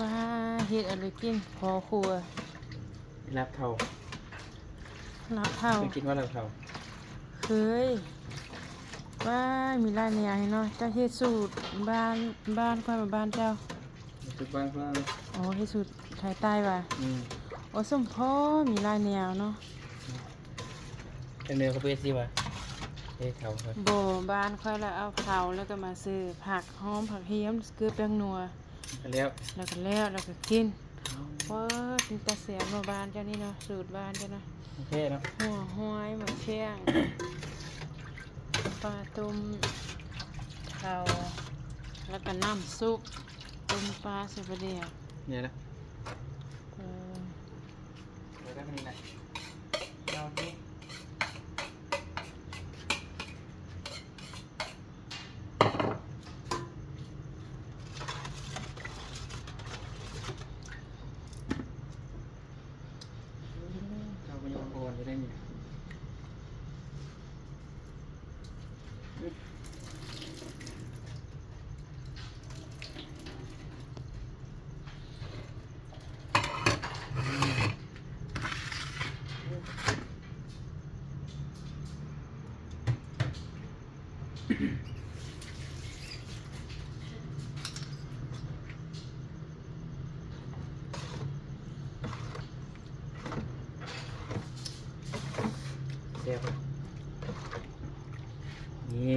ວ້າ ເຮັດອັນນີ້ກິນ ພໍ່ຄົວ ລາບເທົາ ລາບເທົາ ເຄີຍກິນບໍ່ລາບເທົາ? ເຄີຍ. ວ້າ ມີຫຼາຍແນວເນາະ. ເຈົ້າເຮັດສູດບ້ານ ບ້ານຂ້ອຍ ມາບ້ານເຈົ້າ ເຮັດສູດບ້ານຂ້ອຍ. ໂອ້ ເຮັດສູດໄທໃຕ້ຫວາ? ອືມ. ໂອ້ ສົມພໍ ມີຫຼາຍແນວເນາະ. ແລ້ວເນື້ອເຂົາເຮັດຊິຫວາ? ເຮັດເຂົ້າ ບໍ່ ບ້ານຂ້ອຍລະເອົາເຂົ້າ ແລ້ວກໍມາເສີຜັກຫອມ ຜັກຫຽມ ເກືອ ແປ້ງນົວ ແລ້ວ ແລ້ວກໍແລ້ວ ແລ້ວກໍກິນ. ອືມ. ໂອ້ຍ ເປັນຕາແຊບເນາະ ບ້ານເຈົ້ານີ້ເນາະ ສູດບ້ານເຈົ້າເນາະ. ໂອເຄເນາະ. ຫົວຫອຍ ໝາກແຂ້ງ ປາຕົ້ມເຂົ້າ ແລ້ວກໍນ້ຳຊຸບ ຕົ້ມປາໃສ່ປາແດກ ນີ້ແຫຼະ. ເອີ ແລ້ວກໍນີ້ແຫຼະ ເອົານີ້. ເຂົ້າກໍຍັງອ່ອນຢູ່ເດ້ນີ້. ແຊບ ນີ້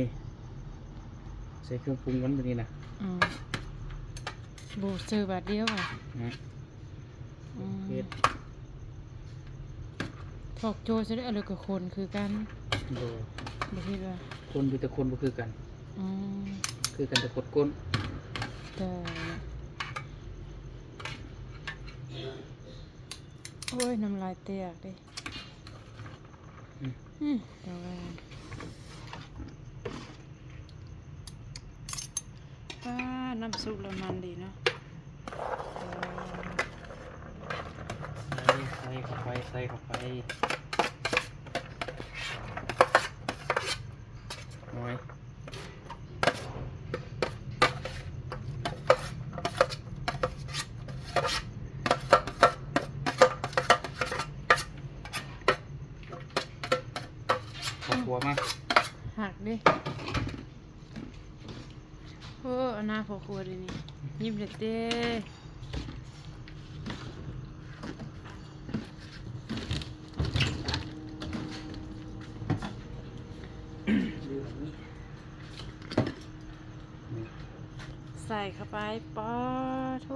ໃສ່ເຄື່ອງປຸງມັນຕົວນີ້ນະ. ອືມ ບໍ່ ເສີບາດດຽວຫວາ? ອືມ. ອືມ ເຮັດ ຖອກໂຈ້ຊະເດ້ ແລ້ວກໍຄົນຄືກັນ. ບໍ່ ບໍ່ເຮັດຫວາ? ຄົນຢູ່ແຕ່ຄົນບໍ່ຄືກັນ. ອືມ ຄືກັນແຕ່ກົດກົ້ນ. ແຕ່ ໂອ້ຍ ນ້ຳລາຍແຕກເດ້. ອືມ ອືມ ແຕ່ວ່າ ປ້າ ນ້ຳຊຸບລະມັນດີເນາະ. ເອີ ໃສ່ ໃສ່ເຂົ້າໄປ ໃສ່ເຂົ້າໄປ. ໂອ້ຍ ເຂົ້າຄົວມາ ຫັກເດ້. ໂອ້ ອັນໜ້າພໍ່ຄົວເດນີ້ ຍິ້ມແທ້ໆ. ໃສ່ເຂົ້າໄປ ປາໂທ້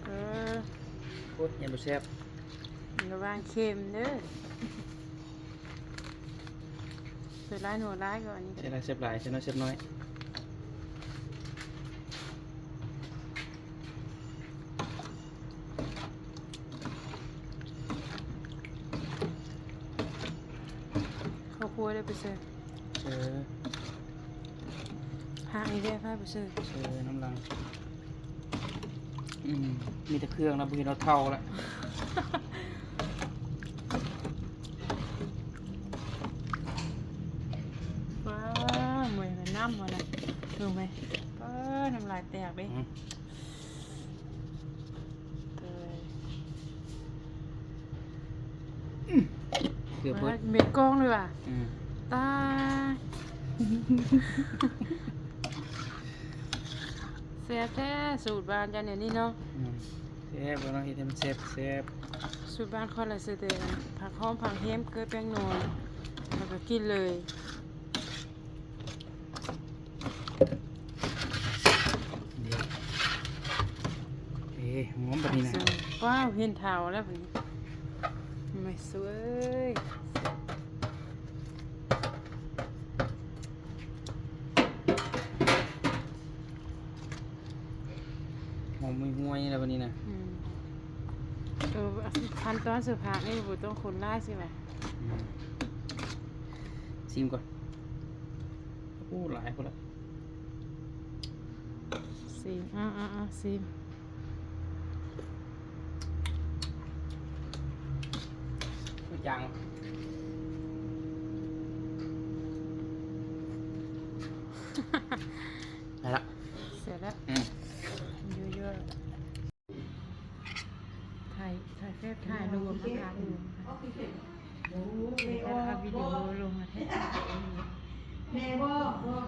ເອີ ໂອ້ຍ ຍັງບໍ່ແຊບ ລະວັງເຄັມເດີ. ໃສ່ຫຼາຍໜ້ອຍຫຼາຍກໍອັນນີ້ ໃສ່ຫຼາຍແຊບຫຼາຍ ໃສ່ໜ້ອຍແຊບໜ້ອຍ. ເຂົ້າຄົວໄດ້ໄປເຊີ ເຊີ ພາອີແວະພາໄປເຊີ ເຊີນຳຫຼັງ. ອືມ ມີແຕ່ເຄື່ອງນະ ບໍ່ເຫັນເອົາເທົາລະ. ວ້າ ເມື່ອຍແມ່ນນ້ຳບໍ່ນະ ເບິ່ງໄປ. ປ້າ ນ້ຳລາຍແຕກເດ້. ອືມ ເກືອບເບິດ ເໝັດກ້ອງເລີຍວ່າ. ອືມ ຕາຍ ແຊບແທ້ ສູດບ້ານເຈົ້າແນວນີ້ເນາະ. ອືມ ແຊບເນາະ ເຮັດໃຫ້ມັນແຊບ ແຊບ. ສູດບ້ານຂ້ອຍລະ ໃສ່ແຕ່ຜັກຫອມ ຜັກແຮມ ເກືອ ແປ້ງນົວ ແລ້ວກໍກິນເລີຍ. ເອີ ຫອມບັດນີ້ນະ. ວ້າວ ເຫັນເທົາແລ້ວບັດນີ້ ແມ່ສວຍ. ຫອມຫວຍໆ ແລ້ວບັດນີ້ນະ. ອືມ ເອີ ຂັ້ນຕອນເສີຜັກນີ້ບໍ່ຕ້ອງຄົນຫຼາຍຊິຫວາ? ອືມ ຊີມກ່ອນ. ໂອ້ ຫຼາຍໂພດລະ. ຊີມ ເອົາໆໆ ຊີມ. ຄືຈັ່ງ ອືມ ເຍອະໆ ຖ່າຍ ຖ່າຍເຟສ ຖ່າຍລວມ ຖ່າຍລວມ ແລ້ວກໍເອົາວິດີໂອລົງມາແທ້ ແມ່ບໍ່ ບໍ່